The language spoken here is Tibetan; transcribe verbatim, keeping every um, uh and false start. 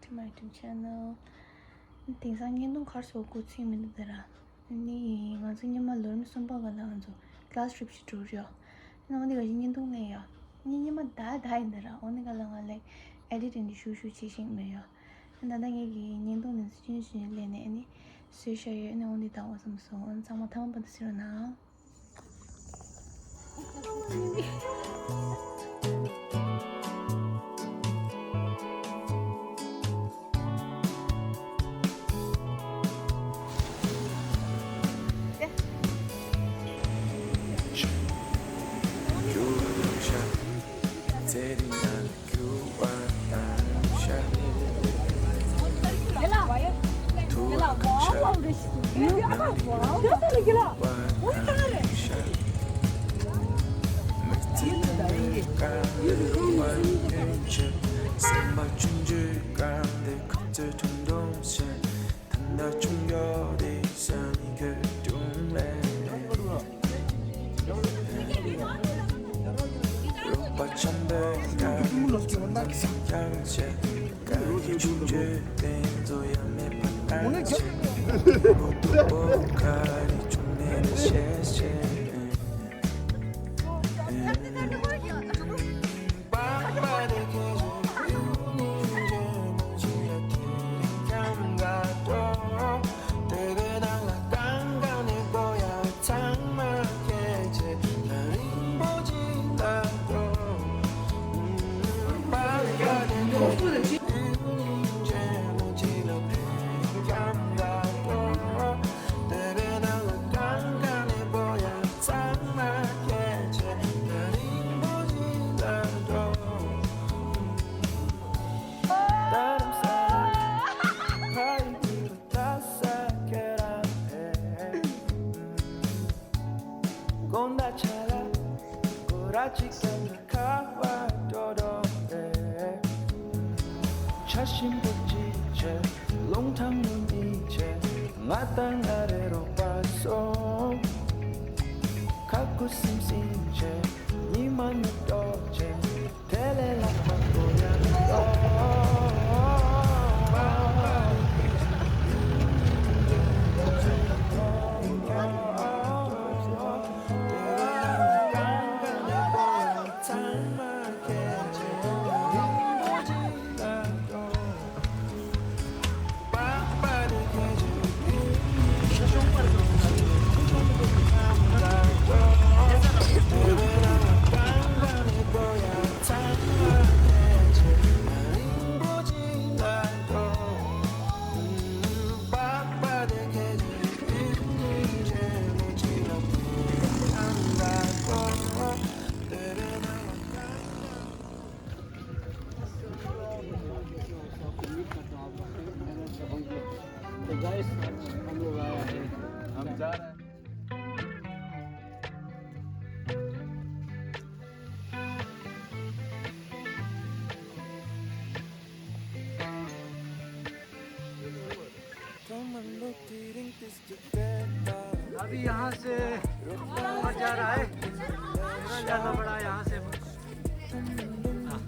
To my YouTube channel. དེང་སང་བརྙན་ཐུང་ག་རེ་བཟོ་དགོས་ཚིག་མི་འདུག་ད་ར། ནི་ང་ཚོ་སྔོན་མ་ལོ་རིམ་གསུམ་པ་སྒང་ལ་ང་ཚོ་class trip ཞིག་འགྲོ་རེད། ཨ་ནི་འོ་འདི་ག་ཞིག་བརྙན་ཐུང་ལེན་ཡ། ནི་སྔོན་མ་ད་ད་ཡིན་ད་ར། འོ་འདི་ག་ལ་ང་ལེགས་edit འདི་ཞུ་ཞུ་བྱེད་ཤེས་མེད་ཡ། ཨ་ད་ལྟ་ངེད་ཀྱི་བརྙན་ཐུང་འདི་ཚོ་ཆུང་ཆུང་ལེན་ནས་ཨ་ནི་བཟོས་བཞག་ཡོད། ཨ་ནི་འོ་འདི་ད་འོ་བསམ་སོང་། ཨ་ནི་ཚང་མ་མཐའ་མ་བར་དུ་གཟིགས་རོགས་གནང་། ཆ་ཞིམ་པོ་ཅིག་བྱས། རླུང་ཐང་ལུང་གཉིས་བྱས། ང་དང་ང་རེ་རོགས་པ་སོང་། ཁ་ཁུ་སིམ་སིམ་བྱས། ཉི་མ་ཉི་ལྡོག་བྱས། དེ་ལས་ལྷག་པ་པོ་ཡང་ཡོད། तो गाइस, हम लोग आए हैं। हम जा रहे हैं। अभी यहाँ से ऊपर जा रहा है, थोड़ा ज़्यादा बड़ा यहाँ से। हाँ।